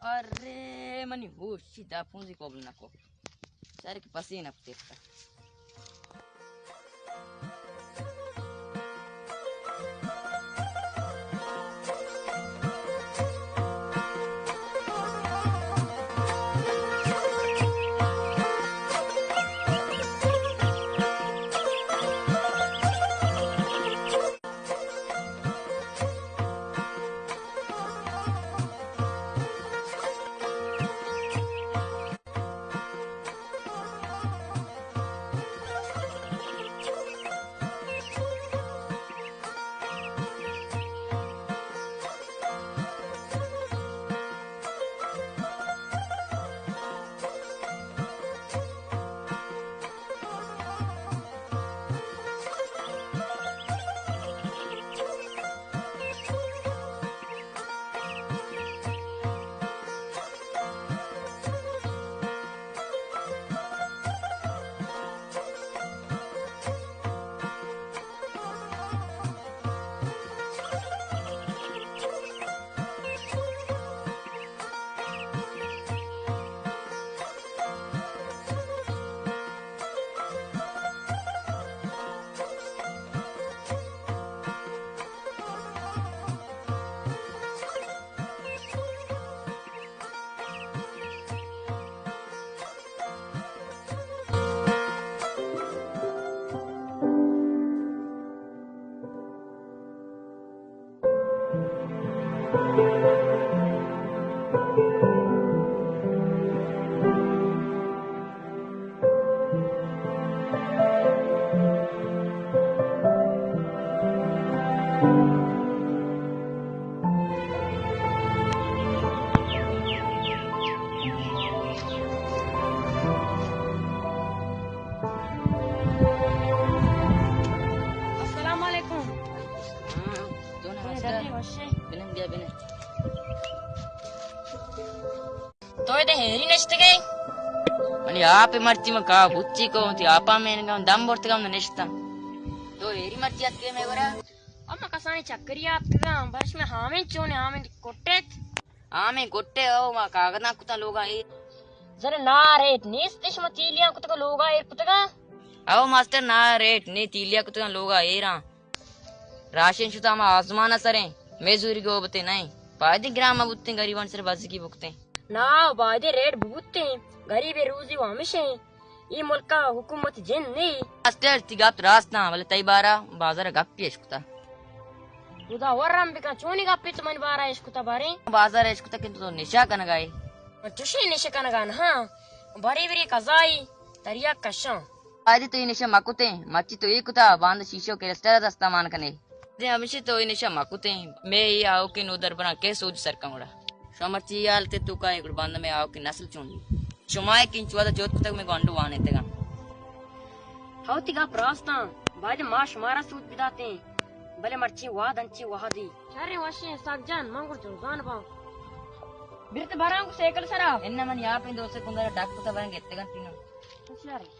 ارے منی ہوشی دا پونزی قبول نکو، سر کہ پسی نہ پتیتا۔ السلام علیکم۔ ہاں، تو نے بنے ماسٹر؟ درے وشے۔ بنے بیا، بنے۔ تو ادا ہیری نشتگے؟ منی آپ مرچی من کا بچی کو، تی آپا میں دم برتگا من نشتا۔ تو ہیری مرچی اتکے میں گورا؟ اما کسانی چکری آتکگا، بس میں ہامیں چونے ہامیں کٹت۔ ہاں، میں گٹے او، ما کاغذاں کتاں لوگا ایر۔ زر نا ریٹ نیست، شما تیلیاں کتگا لوگا ایر کتگا؟ او ماسٹر، نا ریٹ نے، تیلیاں کتگا لوگا ایراں۔ راشن شتا ما آزمان سریں، میں زوری گو بتے نہیں۔ پائدی گرام بوتیں، غریبان سر بزگی بکتیں۔ نا، بائدیں ریٹ بوتیں، غریب روزی و ہمشیں۔ اے ملکا حکومت جن نی۔ ماسٹر، تی گپ راست نہ، بلے تئی بارا بازار گپ پیش کتا۔ خدا ورم بکن، چونی گپے تو منی بارا اشکتا باریں؟ بازار اشکتا کہ تو نشہ کنگا ئے۔ من چوشیں نشہ کنگا نہ، ہاں۔ بری بری قضائی تریاک کشاں۔ آدی تو اے نشہ مکتیں، مرچی تو اے کتا، باند شیشہ و کرسٹل دستا مان کنے۔ دے ہمیشی تو اے نشہ مکوتیں، مے اے آؤکیں نودربراں کے سوج سر کن گڑا۔ شما مرچی اے حالتے توکا اے گڑا باندا مے آؤکیں نسل چون بی؟ شما اے کنچ ودا جوت کتگ مے گونڈو وانیتگاں۔ ہو تئی گپ راستاں، باید ما شمارا سوج بداتیں، بلے مرچی وہد انچیں وہدی۔ شریں وشیں ساگ جان، من گڑا جنزان باں۔ برت براں گوں سیکل سرا۔ اناں من یاپیں دو سیکنڈ ڈاک کتا براں گتگاں تینوں۔ شریں۔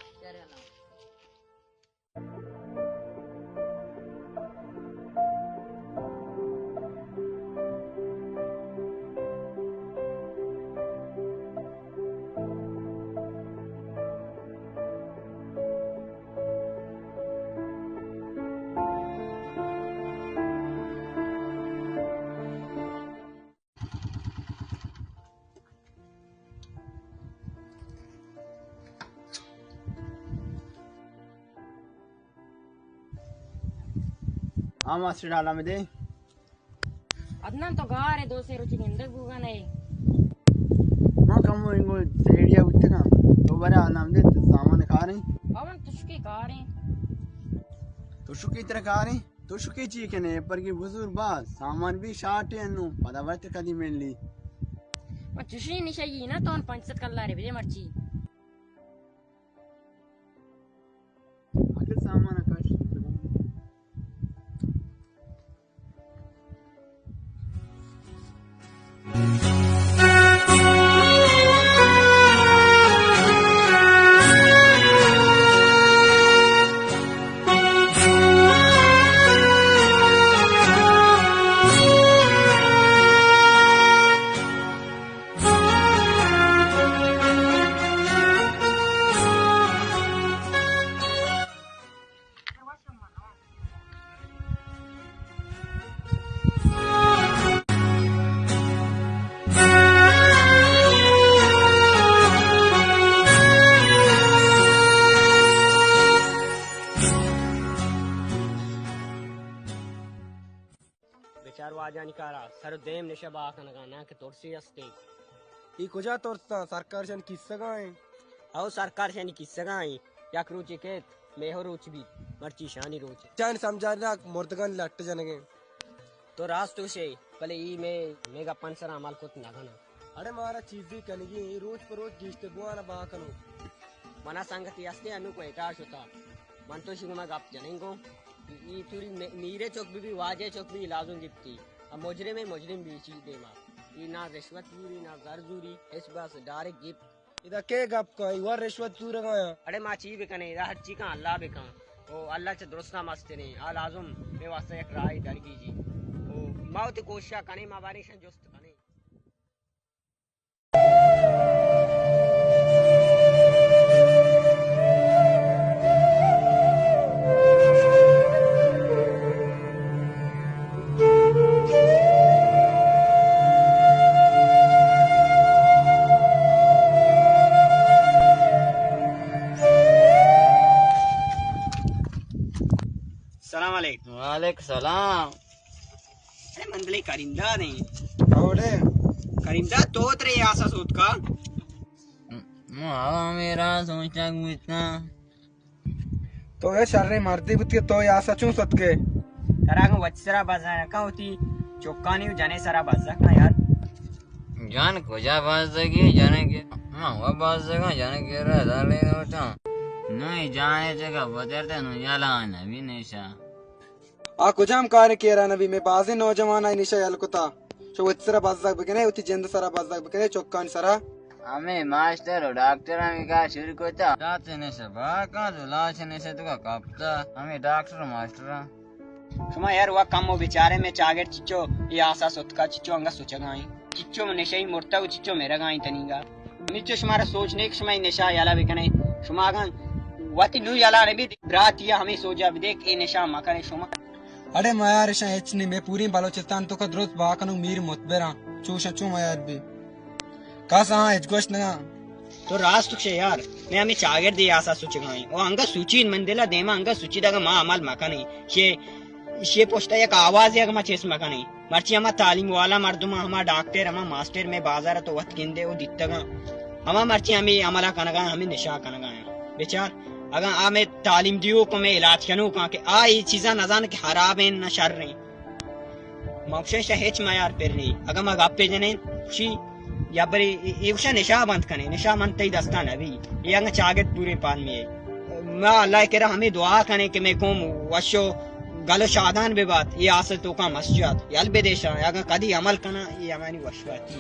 ہاں ماسٹر، حالا مدے۔ عدنان، تو گار ئے، دو سے روچی گندگ بوگا نئے۔ ما کمو انگو سیڑیا بوتگاں۔ تو برے حالا مدے، تو سامان کاریں؟ پاون تشکی کاریں۔ تشکی ترا کاریں؟ تو شکی چی کنے، پرگی بزور باز، سامان بی شاٹے انو، پدا وت کدی ملی۔ ما چشی نشئی نا، تو ان پنچ سد کلارے بجے مرچی۔ اکل سامان کش۔ بچار واجہانی کارا، سر و دیم نشہ بہا کنگا، ناں کہ ترسی ہستے۔ ای کجا ترساں؟ سرکار شانی کیسگا ایں۔ او سرکار شانی کیسگا ایں۔ یک روچے کیت، میہو روچ بیت، مرچی شانی روچ۔ چین سمجھانا مردگانی لٹ جنگیں۔ تو راست گوشے، بلے ای مے، مے گپان سر عمل کت نہ کناں۔ اڑے مارا چیزی کنگی، ای روچ پہ روچ گیشتر بوانا بہا کنو۔ منا سنگتی ہستے انو کوئٹہ شتا۔ من تو شی گوما گپ جننگو۔ ای توری می-، میرے چک بی بی، واجہ چک بی لازم گپتی۔ ا مجرم ایں، مجرم بی چی دیما۔ ای نہ رشوت زوری، نہ زر زوری، ہچ بس ڈائریکٹ گپت۔ ادا کے گپ کن؟ ای ور رشوت زورگا یا؟ اڑے ما چی بکنیں، ادا ہر چی کن اللہ بکن۔ او اللہ چہ درستاں مستریں۔ آ لازم مے واسطہ یک راہے درگیجی۔ او ما وتی کوششا کنیں، ما باریں شن جست کنیں۔ السلام علیکم۔ وعلیکم السلام۔ اڑے من دلے کریم داد ایں۔ اوڑے۔ کریم داد، تو ترے آسا سوتکا؟ مو ہوا میرا سوچا گوتنا۔ تو اے شریں مردے بوت کہ تو اے آسا چون ستکے؟ ترا گوں وت سرا بزگ نہ کن، وتی چکانی و جنے سرا بزگ کن یار۔ جان کجا بزگی؟ جنے کہ من و بزگاں، جنے کہ را دالے روچاں۔ نو ای جانے جگہ بدرتے نو یلا نبی نیشا۔ آ کجام کارے کہ ایران بی؟ مئے بازیں نوجواناں نشہ یل کتا۔ چو وتی سرا بزگ بکنے، وتی جند سرا بزگ بکنے، چکانی سرا۔ ہمے ماسٹر و ڈاکٹر ہمے کار شروع کتا۔ داتے نشہ باکاں تو لاش نشہ تو کا کپتا۔ ہمے ڈاکٹر و ماسٹر۔ شما یار وا کم و بیچارے، مئے چاگرد چچو اے آسا ستکا، چچو انگا سچگائیں۔ چچو نشئی مرتا و چچو مرگائیں تنیگا۔ ہمینچو شمارا سوچ نہیں کہ شما اے نشہ یلا بکنے۔ شما اگاں وتی نو یلا نبی، براتی ہمیں سوجا بدے کہ اے نشہ مکنے شما۔ اڑے میار اشاں ہچ نہیں، میں پوری بلوچستان تو کا درست با کنوں میر متبراں، چوشاں چو میار بی۔ کس آں ہچ گوشت نگا۔ تو راست کشے یار، میں ہمیں چاگرد اے آسا سوچگائیں۔ او انگا سوچی من دلا دیما انگا سوچی دگا ما عمل مکنیں۔ شے، شے پشتا یک آوازے اگا ما چیز مکنیں۔ مرچی ہما تعلیم والا مردم، ہما ڈاکٹر، ہما ماسٹر مئے بازار تو وت گندے و دیتگاں۔ ہما مرچی ہمے عملا کنگا، ہمے نشہ کنگا۔ بچار، اگاں آ مئے تعلیم دیوک ءُ مئے علاج کنوکاں کہ آ اے چیزاں نہ زانت کہ حراب ایں نہ شر ایں۔ ما گوشیں شہ ہچ میار پر نی۔ اگاں ما گپے جنیں، شی یا برے اے، اے گوشاں نشہ بند کنے، نشہ من تئی دستاں نبی۔ اے اگاں چاگرد پوریں پالمی اے۔ ما اللہ ءِ کرا ہمے دعا کنیں کہ مئے قوم وش ءُ گل ءُ شادان بہ بات۔ اے آس ءِ توکا مسجد یل بدیشاں، اگاں کدی عمل کناں، اے ہمانی وش باتی۔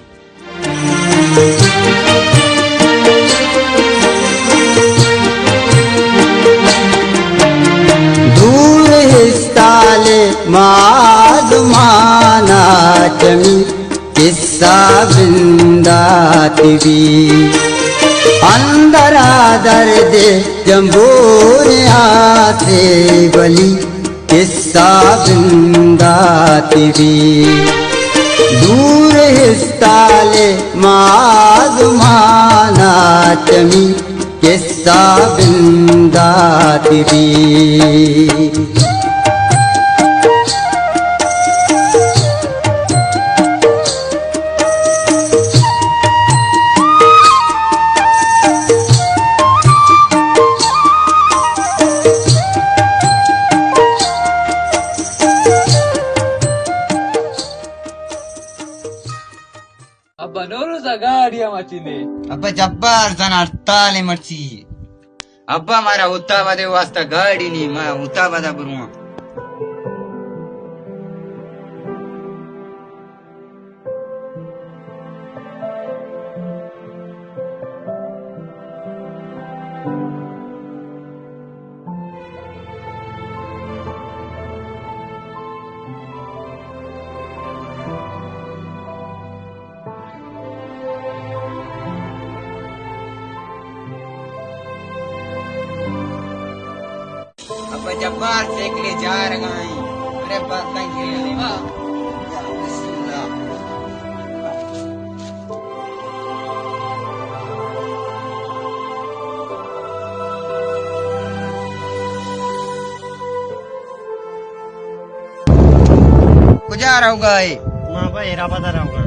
دور ہستال ما آزمانا چمی قصہ بندات بی، اندرا درد جمبور آتے بلی قصہ بندات بی۔ دور ہستال ما آزمانا چمی قصہ بندات بی۔ ابا نوروز ءَ گاڑی ہم اچینے۔ ابا جبار زن ہڑتال مرچی۔ ابا مارا ہوت آباد ءِ واسطہ گاڑی نی، ما ہوت آباد ءَ برواں۔ ابا جبار سائیکلے جارگا ایں۔ ارے بس لنگے۔ بسم اللہ۔ کجا روگا ئے؟ ما ابا ہیرآباد ءَ روگا۔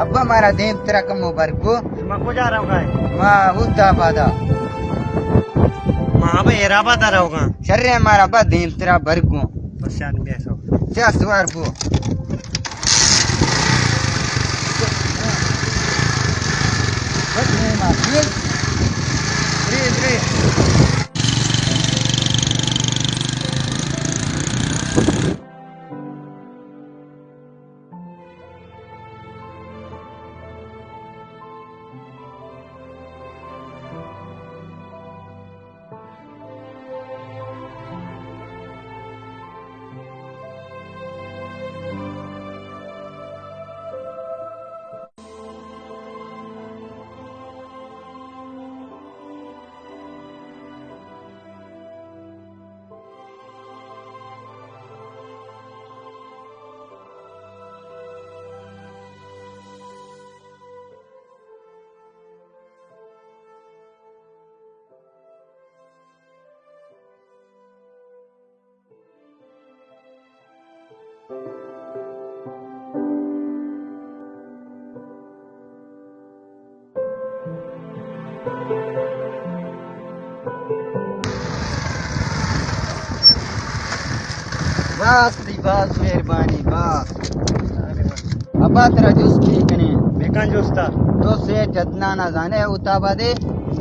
ابا مارا دیمترا کمو برگو۔ ما کجا روگا ئے؟ ما ہوت آباد ءَ۔ ما ابا ہیرآباد ءَ روگا۔ شر ایں مارا ابا دیمترا برگو۔ بس شان بیا سو۔ چا سوار بو۔ بس نہیں مار۔ درے، درے۔ باز تئی باز مہربانی، باز۔ ابا ترا جست بکنیں۔ بکن جستا۔ تو سیٹھ عدنان ءَ زانے ہوت آباد ءَ؟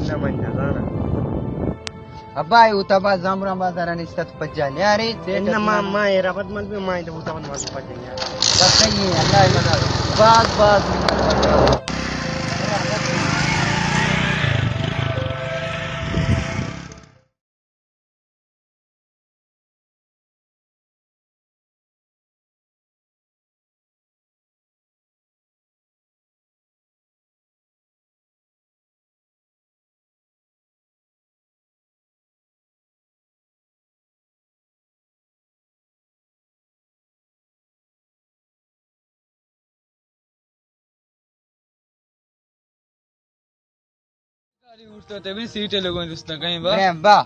نہ، من نہ زاناں۔ ابا، اے ہوت آباد زامران بازار ءَ نشتہ، تو پجا نیارے، سیٹھ نہ، ما، عدنان۔ ما اے ربط من بھی، ما اے ہوت آباد من پجا نیارے۔ بس صحیح ہے، اللہ ءِ مدد۔ باز، باز۔ گاڑی اٹھتا تے بھی سیٹیں لوگوں دوستاں کہیں با۔ ارے با۔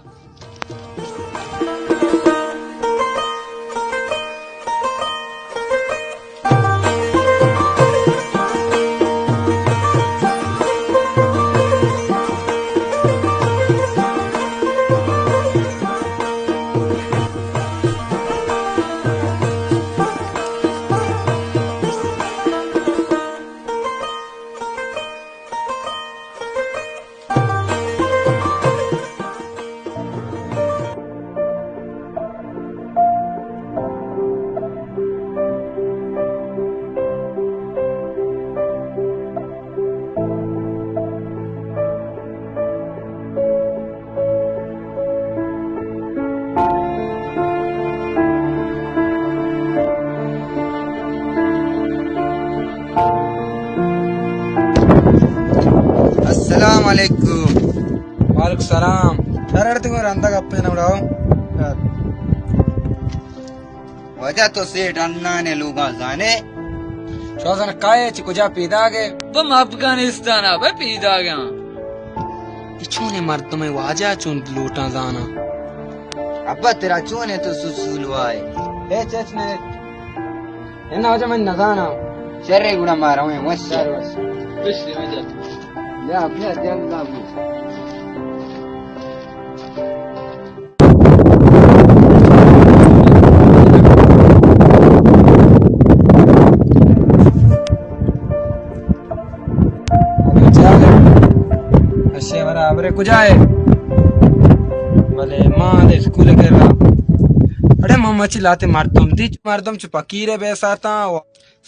علیکم۔ وعلیکم السلام۔ شر اڑتے کو رندا گپے نہ اڑاؤ۔ واجہ تو سیٹھ عدنان ءِ لوگا زانے؟ چو زانا کائے چہ کجا پیداگ ئے؟ پہ افغانستان ءَ بہ پیداگ آں۔ اے چونیں مردمے واجہ چون لوٹاں زاناں؟ ابا ترا چون اِنت تو سسول وائے؟ ہچ ہچ نہ۔ انا واجہ من نزاناں۔ شرے گڑا ما رویں وش۔ شر وش۔ بیا بیا جلد آ بیا۔ اشے ورا ہبرے کجا ئے؟ بلے ما دے اسکول کرا۔ اڑے ما مچی لاتے مردم دی، مردم چو فقیر بیساتاں۔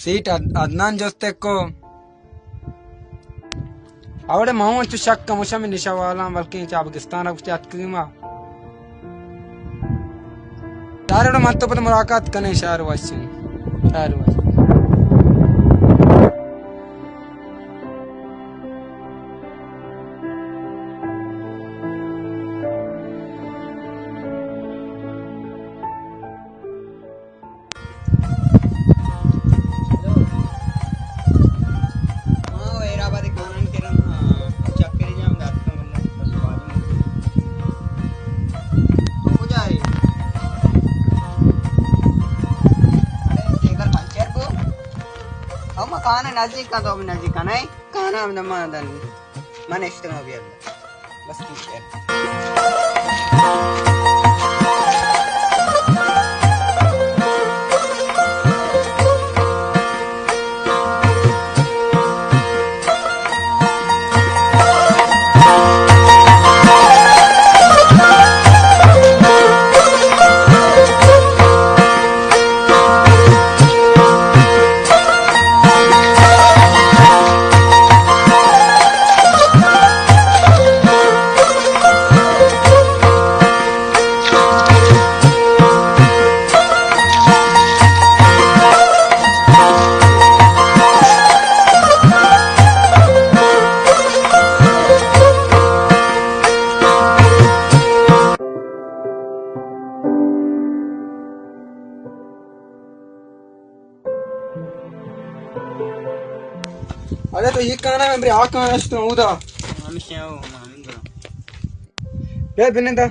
سیٹھ عد-، عدنان جست کو۔ اوڑے ما ہوں انچو شک کموشا میں نشہ والاں، بلکیں چہ افغانستان ءَ گوشتے اتکگی ما۔ شر اڑے من تو پد ملاقات کنیں، شر وشیں۔ شر وشیں۔ ہم کانا نزدیک کا تو بھی نزدیک کا نہیں، کانا ہم دمان دن۔ من اشتنا بیا۔ بس ٹھیک ہے۔ اڑے تو یہ کانا ہے، میرے آ کانا ہے، تو اودا۔ ہمیشہ ہو، ہمیں گرا۔ بیا بنندا۔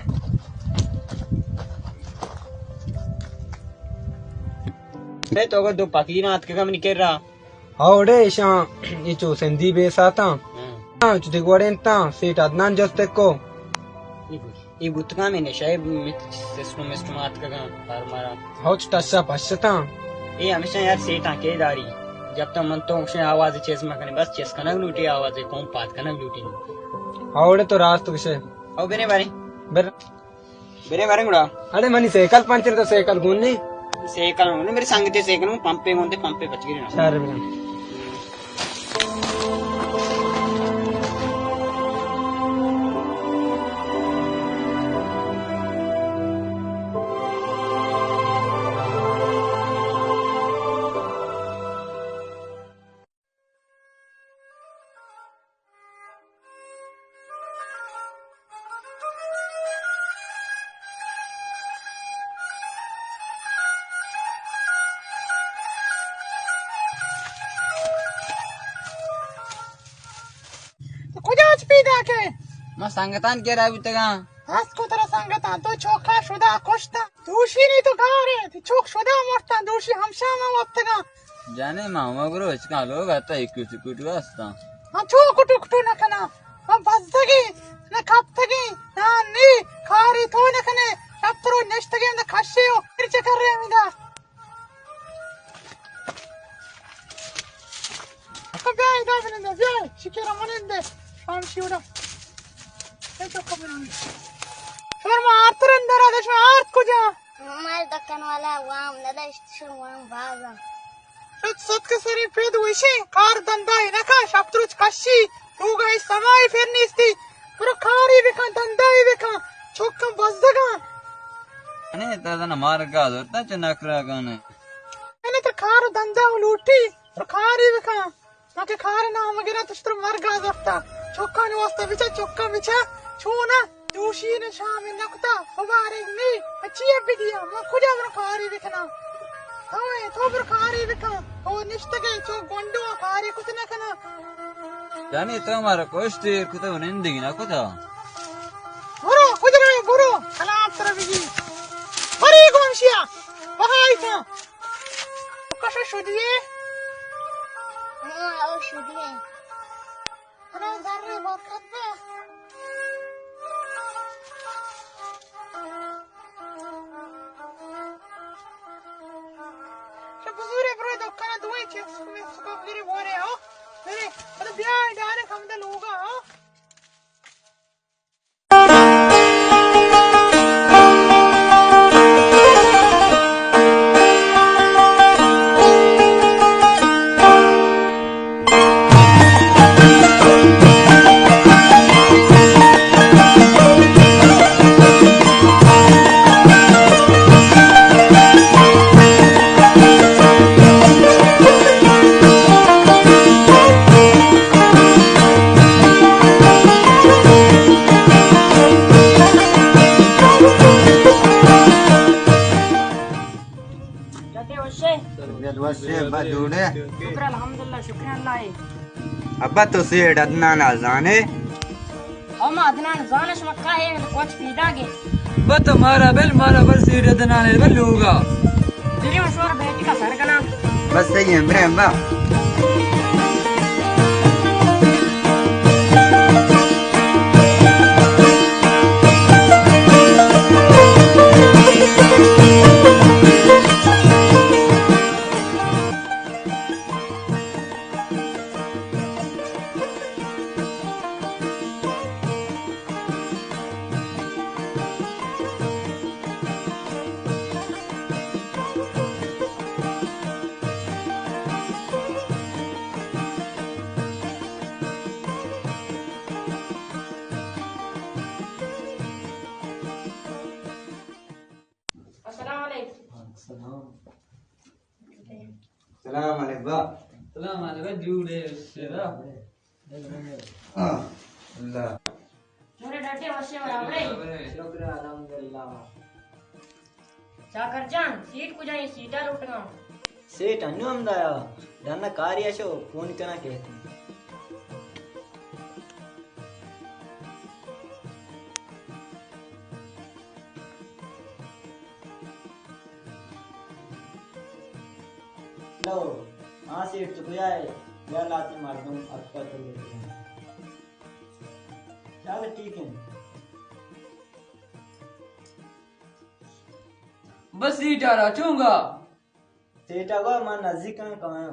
اے تو اگر دو پکیر آت کے کم نہیں کر رہا۔ اوڑے ایشاں، یہ چو سندھی بے ساتاں۔ ہاں۔ ہاں، چو دیکھ وڑے انتاں، سیٹھ عدنان جست کو۔ یہ بوتگاں میں نشہ ءِ سسٹم مسٹم آتکگاں کار مارا۔ ہو چ ٹشا پشتاں۔ اے ہمیشہ یار سیٹاں کے داری۔ جب تک من تو گوشے آواز چیز مکنے، بس چیز کنگ لوٹی، آواز قوم پات کنگ لوٹی۔ اوڑے تو راست گوشے۔ او بنے بارے۔ بر۔ بنے بارے گڑا۔ اڑے منی سائیکل پنچر، تو سائیکل گون نہیں۔ سائیکل گون نہیں، میرے سنگ تے سائیکل گون، پمپے گون تے پمپے پچ گرے نا۔ شر بنا۔ تو کجا چہ پیداک ئے؟ ما سنگتان کرا بوتگاں۔ ہست کو ترا سنگتان، تو چوکا شدا کشتا۔ دوشی نی تو گارے، تی چوک شدا مرتا، دوشی ہمشاما وپتگاں۔ جانے ما ہما برو اچکاں لوگ آتا ایک کٹو کٹو ہستاں۔ ہاں چو کٹو کٹو نہ کنا، ہم بزدگی، نہ کپتگی، نہ نی، کاری تو نہ کنے، شپ رو نشتگی ہم نہ کشے ہو، پھر چکر رہے میدا۔ بیا ادا بنندے، بیا، شکر منندے، شام شیوڑا۔ اے تو کبر۔ شما آرتر اندر آ، شما آرت کجا؟ مال دکن والا وام نداشت، شما وام بازا۔ شت ست کے سری پید وشی، کار دندائی نکا، شپ تروچ کشی، لوگائی سمائی پھر نیستی۔ برو کاری بکن، دندائی بکن، چوکاں بزدگاں۔ انے تا دن مارگا زورتا چہ نکراگانے۔ انے تا کار و دندا و لوٹی، برو کاری بکن۔ ما کہ کار نام گرا تو شتر مرگا زورتا۔ چکانی واسطہ بچا، چکا بچا، چونا دوشی نے شام نکتا، مبارک نی، اچی بدیا، ما کجا بر کاری بکنا؟ ہمیں تو بر کاری بکن، تو نشتگے چو گونڈو کاری کت نہ کنا۔ جانی تو ہمارا کوشتی کتا و نندگی نہ کتا۔ برو، کجا روے، برو، سلام تر بگی۔ بری گمشیا، بہائی کن۔ کشا شدیے؟ ہاں، او شدیے۔ ہنو زر برکت بہ۔ چہ بزورے برو دکان دوئیں چپس کو مپس کو بگری بورے ہو۔ برے، پدا بیا ڈائریکٹ ہمدا لوگا ہو۔ جدے وشے؟ طبیعت وشے، ابا جوڑے؟ شکر الحمدللہ، شکر اللہ ہے۔ ابا تو سیٹھ عدنان آ زانے؟ او ما عدنان زانے، شما کا ہے کچھ پیدا گے؟ ابا تو مارا بل، مارا بل سیٹھ عدنان ہے بل لوگا۔ دلی مشورہ بیٹی کا سر کنا۔ بس صحیح ہے، برے ابا۔ السلام علیکم۔ سلام علیکم۔ سلام علیکم۔ جوڑے شرا۔ اللہ۔ جوڑے ڈاٹے وشے برابر ہے۔ شکر الحمدللہ۔ چاکر جان، سیٹ کجا ہے؟ سیٹا لوٹنا۔ سیٹ انو ہم دایا۔ ڈنا کاری اشو، فون کنا کہتے۔ لو، ہاں سیٹھ تو کجا ہے؟ یا لاتی مردم اتکا تو لے۔ چل ٹھیک ہے۔ بس سیٹھ آ رہا چونگا۔ سیٹھ آ گوا، من نزدیک کایاں۔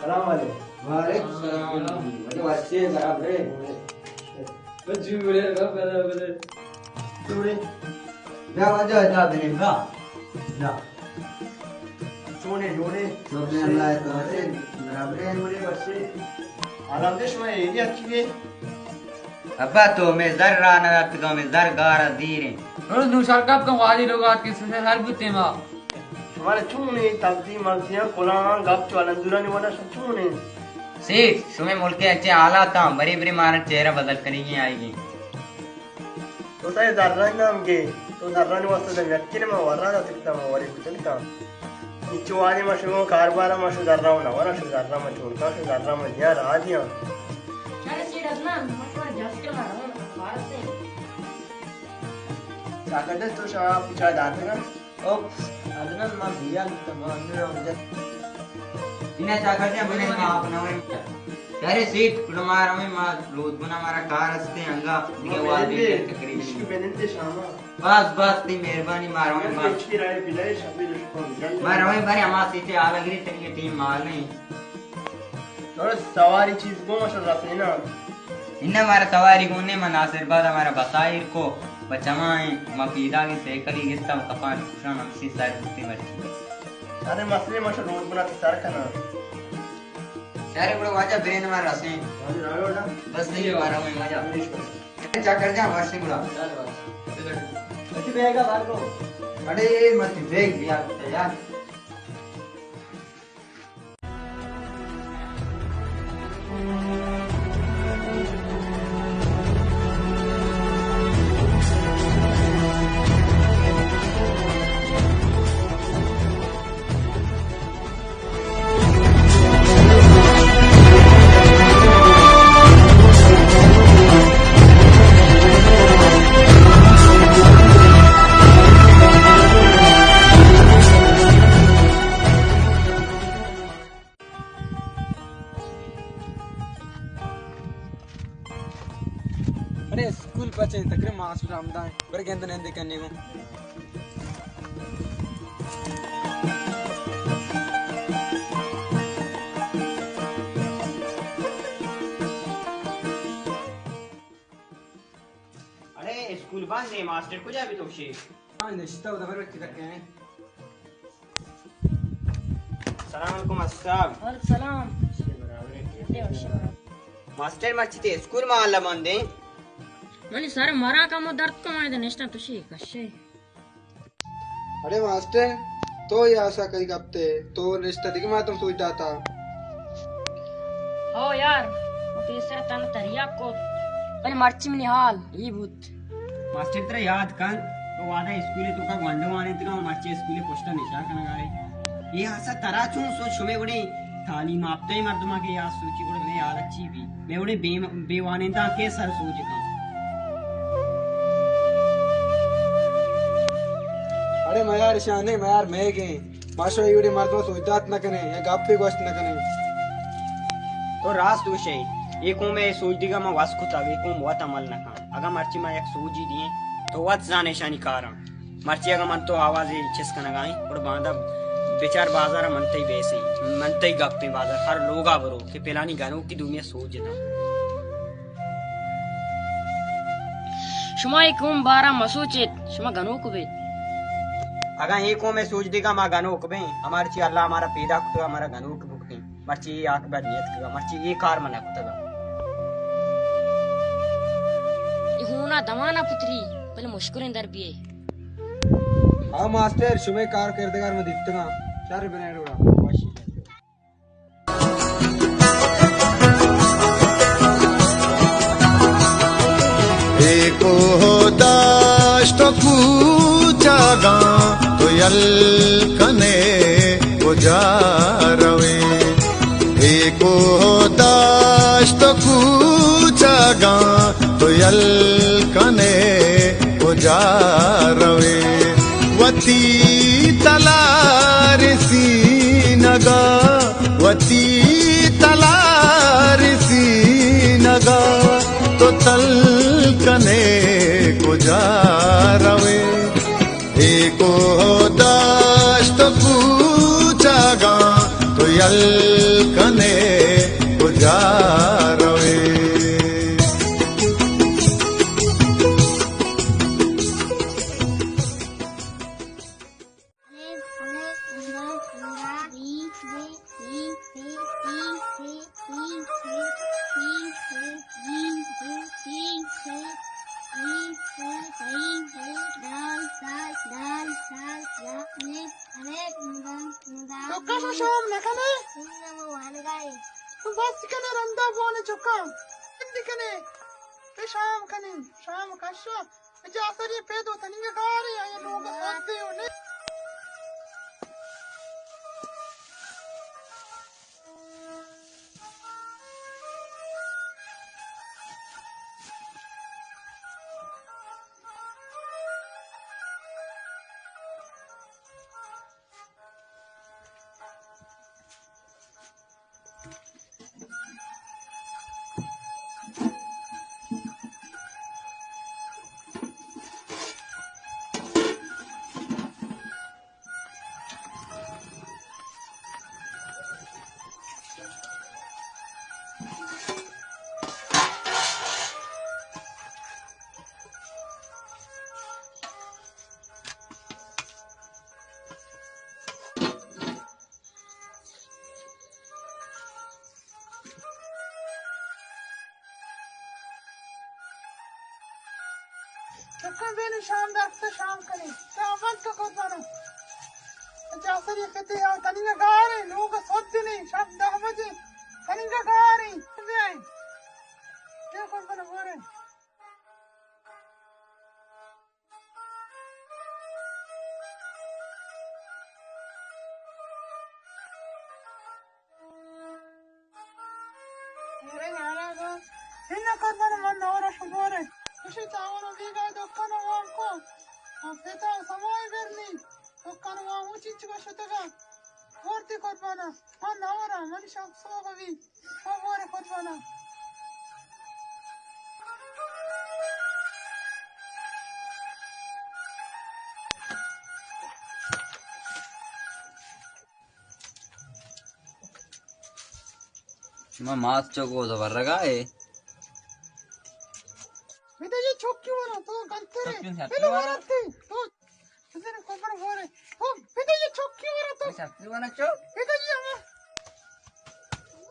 سلام علیکم۔ وعلیکم السلام۔ وجہ واسطے برابر ہے۔ بس جی بڑے، برابر ہے۔ جوڑے۔ بیا واجہ، جا بنے، بیا۔ جا۔ چونے جوڑے؟ شکر اللہ تعالی۔ برابر ہے، بڑے بچے۔ حالات شما ایریا کی ہے؟ ابا تو میں زر را نہ دات، تو میں زر گار دیریں۔ روز نو شرکت کم واجی لوگ آت کے سر بوتے ما۔ شمارا چون اے تقدیم مرضیاں کلاہاں گپ چو الندورانی وڑا شما چون اے؟ سیٹھ، شمے ملک ء انچیں حالات آں، برے برے مارا چہرہ بدل کنگی آئیگی۔ تو تئی زراں نام گے، تو زرانی واسطہ دم یکے ما ورا دا سکتا، ما وری کچلتا۔ انچو وادی ما شما کاروبار ما شو زراں نہ ورا، شو زراں ما چورتا، شو زراں ما دیاں را دیاں۔ چلے نا، ما شما جست کناں، روان فارس ایں۔ چاکر جان، تو شما پچا داتگا؟ اوپس، عدنان، ما بیال تمام نہ رہوں جت۔ انہیں چاکر جان، بلے ما آپ نہ ہوئیں۔ یارے سیٹ، گڑا ما رویں، ما رود بنا، مارا کار ہستے انگا، دیگہ ما وادی بنندے، تقریباً۔ عشق بنندے شاما۔ بس، بس، تئی مہربانی، ما رویں، بس۔ ما رویں، بارے ہما سیٹے آ لگری، تنگے ٹیم مال نہیں۔ تو سواری چیز گو مشر رسینا۔ انہ مارا سواری گون نے، من ناصر باد ہمارا بسائر کو، بچما ہیں، ما پیدا کی سائیکلی گستا، کپان کشان ہمسی سر بوتی مرچی۔ ارے مسئلے مشر رود بنا تو سر کنا۔ شہر گڑا واجہ برین مار رسیں۔ بس نہیں مارا میں واجہ۔ چاکر جان واشیں گڑا۔ اچھی بیگا بار کو۔ اڑے مت بیگ یار، یار۔ اڑے اسکول پچیں، تقریباً ماسٹر ہمدا ایں، بر گند نندے کنے گوں۔ اڑے اسکول بند ایں، ماسٹر کجا بی تو شی؟ ہاں، نشتہ و دبر وقت تک ہیں۔ سلام علیکم ماسٹر صاحب۔ وعلیکم سلام۔ ماسٹر، مرچی تئی اسکول ما اللہ بندیں۔ منی سر مرا کمو درد کمائے دے نشتہ تشی کشے۔ اڑے ماسٹر، تو یا سا کئی گپتے، تو نشتہ دیگہ ما تم سوچ داتا۔ ہو یار، من پیسر تن تریاک کو، بلے مرچی منی حال ای بوت۔ ماسٹر ترا یاد کن، تو وعدہ اسکول تو کا گونڈو آنے تگا، مرچی اسکول پشتا نشا کنگا ہے۔ یہ ہسا ترا چون سوچ، شمے وڑے تعلیم یافتہ مردماں کہ یاد سوچی گڑا میں یاد اچھی بھی۔ میں وڑے بے، بے وانندہ کے سر سوچ کن۔ اڑے میار شانے، میار میگیں۔ ماشو ایوڑے مردم سوچ دات نہ کنے، یا گپے گوشت نہ کنے۔ تو راست گوشے، یہ قوم ہے سوچ دیگا ما وس کتا، یہ قوم وت عمل نہ کن۔ اگاں مرچی ما یک سوجی دیں، تو وت زان ایشانی کاراں۔ مرچی اگاں من تو آوازے چست کنگائیں، گڑا باندا بچار بازار من تئی بیسیں، من تئی گپیں بازار، ہر لوگا برو کہ پلانی گنوکی دومی سوج داں۔ شما اے قوم بارا مسوچیت، شما گنوک بیت۔ اگاں اے قوم سوج دیگا ما گنوک بیں، ہمارچی اللہ ہمارا پیدا کتگا، ہمارا گنوک بکتیں۔ مرچی اے عاقبت نیت کتگا، مرچی اے کار من کتگا۔ اے ہونا دمانا پتری، بلے مشکلیں در بیئے۔ ہاں ماسٹر، شمئے کار کردگار من دیتگاں۔ شر بنائے روڑا۔ اے کوہ دشت و کوچگاں تو یل کنے کجا روے؟ اے کوہ دشت و کوچگاں تو یل کنے کجا روے؟ وتی تلار سینگا، وتی تلار سینگا تو تل کنے کجا روے؟ اے کوہ دشت کوچگاں تو یل کنے کجا روے؟ تو کس شام نہ کنے؟ تو بس کنے رندا بوانے چکا۔ بندی کنے۔ تو شام کنے۔ شام کشا۔ جاسری پیدو تنی گارے آیا لوگ سوتے ہونے۔ چکاں بینی شام درکت، شام کنی. شام بند تو قربانو. اچھا، سری خطے آؤ، تنیگا گارے، لوگ سود نہیں، شام دہ بجے، تنیگا گارے، بیائیں. کیا قربانو بورے؟ میرے یارا گو، ہن قربان من نورا شبورے. خوشی تاورو بیگا دکان وام کو. ہم پتا سمائی برنی. دکان وام چیچ گشتگا. ورتی قربانا. من نورا، من شب سوغ بی. ہم ور قربانا. شما ماس چوک ءُ زبرگا ئے؟ میتگ ءِ چوکی ورا تو گنتر ئے. چوکی ورا؟ بلے ورا تے تو. بزن کمر ورے. تو میتگ ءِ چوکی ورا تو. چوکی ورا چوک؟ میتگ ءِ ہما.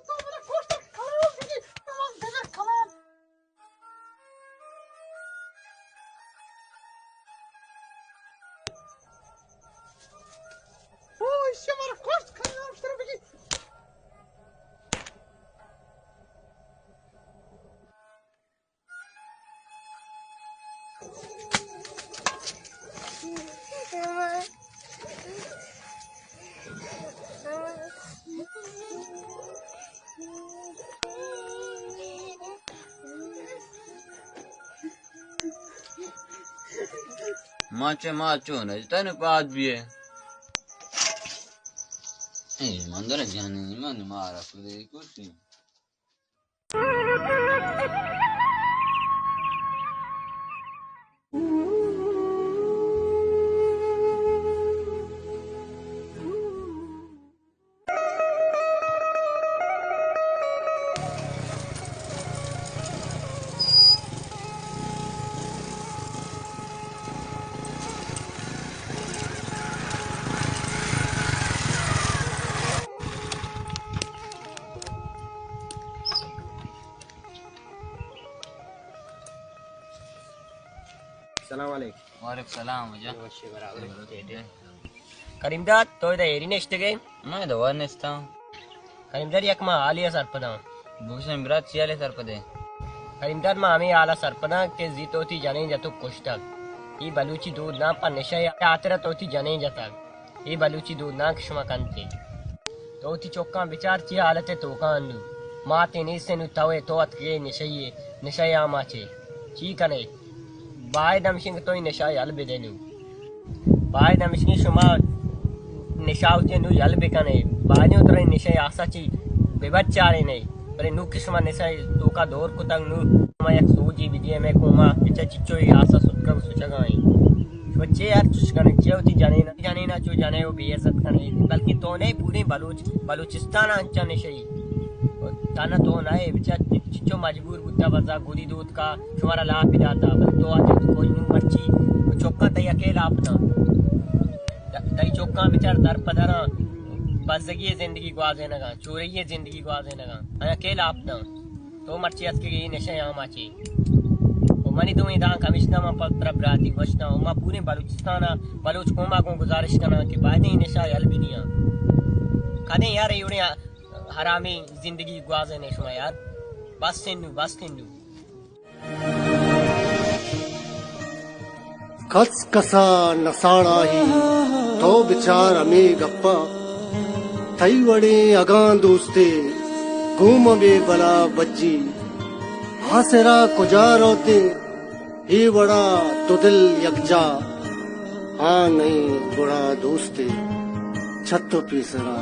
تو منا کوشت کلام بگی. تمام بگر کلام. او، ایشی مارا کشت، کلام شروع بگی. ما چہ ما چون اِش تن پاد بیئے. اے مندر جانی من مارا کدے کرسی. السلام علیکم. وعلیکم السلام، واجہ. وشی برابر. کریم داد، تو ادا ایری نشتگے؟ من ادا ور نشتاں. کریم داد، یک ما حالے سرپداں. بگوشن برات، چی حالے سرپدے؟ کریم داد، ما ہمے حالا سرپداں کہ زی تو وتی جنین جتو کشتگ. اے بلوچی دود نام پہ نشہ ءِ ہاترا تو وتی جنین جتگ. اے بلوچی دود نام کہ شما کنتے. تو وتی چکاں بچار چی حالت ءِ توکا انو. ماتے نیست انو، تو ئے، تو اتکگے نشہ ءِ، نشہ ءِ آماچے. چی کنے؟ باید ہمشیں کہ تو اے نشہ یل بدے نو. باید ہمشیں شما نشہ وتی نو یل بکنے. باید اوں ترا نشہ آسا چی ببچارے نے. بلے نو کہ شما نشہ توکا دور کتگ، نو شما یک سوجی بدیے مئے قوما، بچا چچو اے آسا ستکگ سچگا ایں. شما چے ہر چش کنے، چے وتی جنینا، جنینا چو جنے و بے عزت کنے، بلکہ تو نے پورے بلوچ، بلوچستان انچا نشہ ای. تانا تو نہ ئے، بچار چچو مجبور بوتا، بزا گودی دوت کا شمارا لاپ داتا، بلے تو آتے تو کوئی نو مرچی چکا تئی اکیل آپ داں. تئی چکاں بچار در پدراں بزگی زندگی گوازینگاں، چوری زندگی گوازینگاں، آیا اکیل آپ داں. تو مرچی اتکگے اے نشہ آماچے. و منی دوئیں دانک ہمیشنا، من پہ ترا براتی گوشتاں، و ما پوریں بلوچستان ء بلوچ قوم ء گوں گزارش کناں کہ باید ایں نشہ یل بدیاں. کدیں یار اے وڑیں حرامیں زندگی گوازینے شما یار. بس انو، بس انو. کس کسا نہ ساڑاہی، تو بچار ہمے گپا. تئی وڑیں اگاں دوستے گوں مہ بے بلا بجی، آسرا کجا روتے؟ اے وڑا دو دل یکجا، آ نئیں گڑا دوستے، چہ تو پیسرا